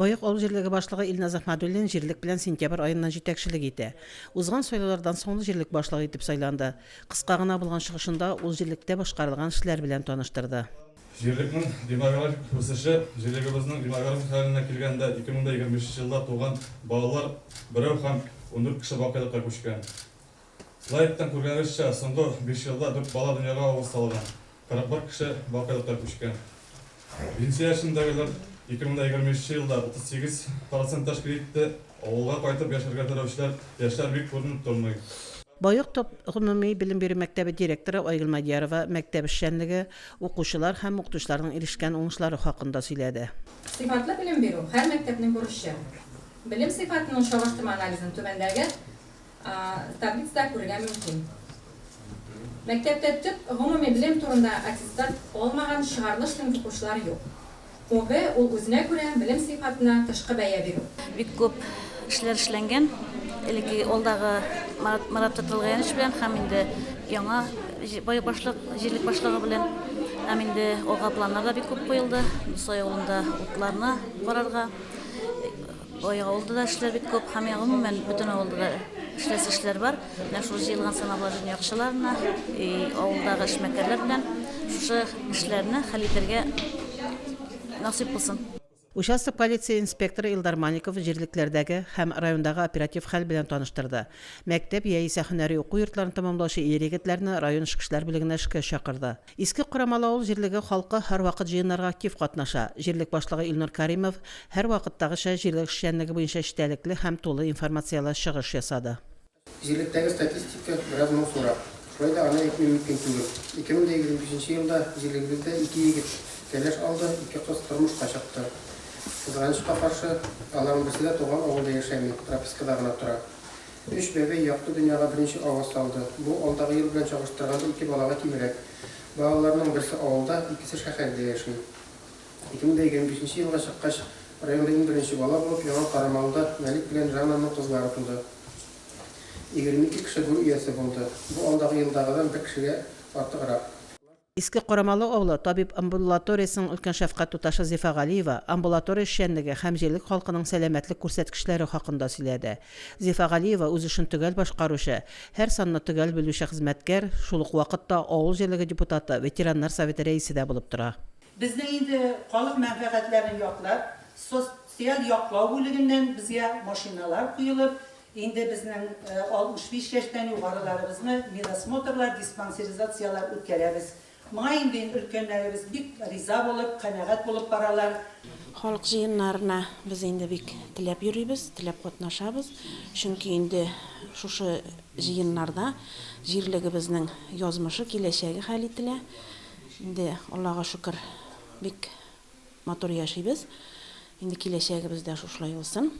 Баек авыл җирлеге башлыгы Илназ Әхмәдуллин җирлек белән сентябрь аеннан җитәкчелек итә. Узган сайлаулардан соң ул җирлек башлыгы итеп сайланды. Кыска гына булган чыгышында ул җирлектә башкарылган эшләр белән таныштырды. Җирлекнең демографик үсеше Җирлегебезнең демографик хәленә килгәндә, 2025 елда туган балалар берәү һәм 14 кеше бакыйлыкка күчкән. Слайдтан күргәнебезчә, соңгы биш елда дүрт бала дөньяга аваз салган, 41 кеше бакыйлыкка күчкән. Пенсия яшендәгеләр 2023 елда 38 процент тәшкил итте. Авылга кайтып яшәргә теләүчеләр яшьләр бик күренеп тормый. Баек төп гомуми белем бирү мәктәбе директоры Айгөл Мадьярова мәктәп эшчәнлеге, укучылар һәм укытучыларның ирешкән уңышлары хакында сөйләде. Сыйфатлы белем бирү, һәр мәктәпнең бурычы. Белем сыйфатының чагыштырма анализын түбәндәге Таблицада күрергә мөмкин. Мәктәптә төп гомуми белем турында аттестат алмаган чыгарылыш сыйныф укучылары юк. ОГЭ ул үзенә күрә белем сыйфатына тышкы бәя бирү. Бик күп эшләр эшләнгән. Элекке алдагы Марат Марат Таталгаянович белән һәм инде яңа башлык, җирлек башлыгы белән. Һәм инде алга планнар да бик күп куелды. Дусай авылында утларны карарга. Бай авылда да эшләр бик күп һәм гомумән бөтен авылда да эшләсе эшләр бар. Менә шул җыелган самообложение акчаларына, авылдагы эшмәкәрләр белән шушы эшләрне хәл итәргә насыйп булсын. Участок полиция инспекторы Илдар Маников җирлекләрдәге һәм райондагы оператив хәл белән таныштырды. Мәктәп яисә һөнәри уку йортларын тәмамлаучы ир-егетләрне район эчке эшләр бүлегенә эшкә чакырды. Иске Карамалы авыл җирлеге халкы һәрвакыт җыеннарга актив катнаша. Җирлек башлыгы Илнур Каримов, һәрвакыттагыча, җирлек эшчәнлеге буенча эчтәлекле һәм тулы информацияле чыгыш ясады. Җирлектәге статистика бераз моңсурак. Шулай да аны әйтми мөмкин түгел. 2025 нче елда җирлегебездә ике егет кәләш алды, ике кыз тормышка чыкты. Кызганычка каршы, аларның берсе дә туган авылда яшәми, пропискада гына тора. Өч бәбәй якты дөньяга беренче аваз салды. Бу, алдагы ел белән чагыштырганда ике балага кимрәк. Балаларның берсе авылда, икесе шәһәрдә яши. 2025 нче елга чыккач, районда иң беренче бала булып Яңа Карамалыда Мәлик белән Жаннаның кызлары туды. 22 кеше гүр иясе булды. Бу алдагы елдагыдан бер кешегә артыграк. Иске Карамалы авылы табиб амбулаториясенең өлкән шәфкать туташы Зифа Галиева амбулатория эшчәнлеге һәм җирлек халкының сәламәтлек күрсәткечләре хакында сөйләде. Зифа Галиева үз эшен төгәл башкаручы, һәр санны төгәл белүче хезмәткәр, шул ук вакытта авыл җирлеге депутаты, ветераннар советы рәисе дә булып тора. Безнең инде халык мәнфәгатьләрен яклап, социаль яклау бүлегеннән безгә машиналар куелып, Инде безнең 65 яшьтән югарыларыбызны медосмотрлар, диспансеризацияләр үткәрәбез. Моңа инде өлкәннәребез бик риза булып, канәгать булып баралар. Халык җыеннарына без инде бик теләп йөрибез, теләп катнашабыз. Чөнки инде шушы җыеннарда җирлегебезнең язмышы, киләчәге хәл ителә. Инде, Аллага шөкер, бик Матур яшибез. Инде киләчәгебез дә шушылай булсын.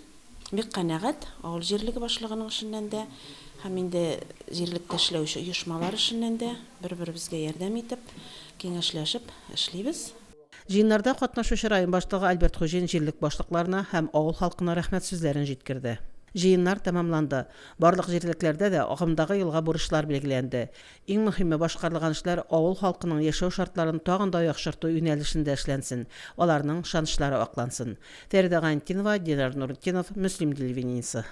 Бик канәгать авыл җирлеге башлыгының эшеннән дә һәм инде җирлектә эшләүче оешмалар эшеннән дә бер-беребезгә ярдәм итеп, киңәшләшеп эшлибез. Җыеннарда катнашучы район башлыгы Альберт Хуҗин җирлек башлыкларына һәм авыл халкына рәхмәт сүзләрен җиткерде. Җыеннар тәмамланды. Барлык җирлекләрдә дә агымдагы елга бурычлар билгеләнде. Иң мөһиме, башкарылган эшләр авыл халкының яшәү шартларын тагын да яхшырту юнәлешендә эшләнсен, аларның ышанычлары аклансын. Фәридә Гайнетдинова, Динар Нуретдинов, Мөслим телевидениесе.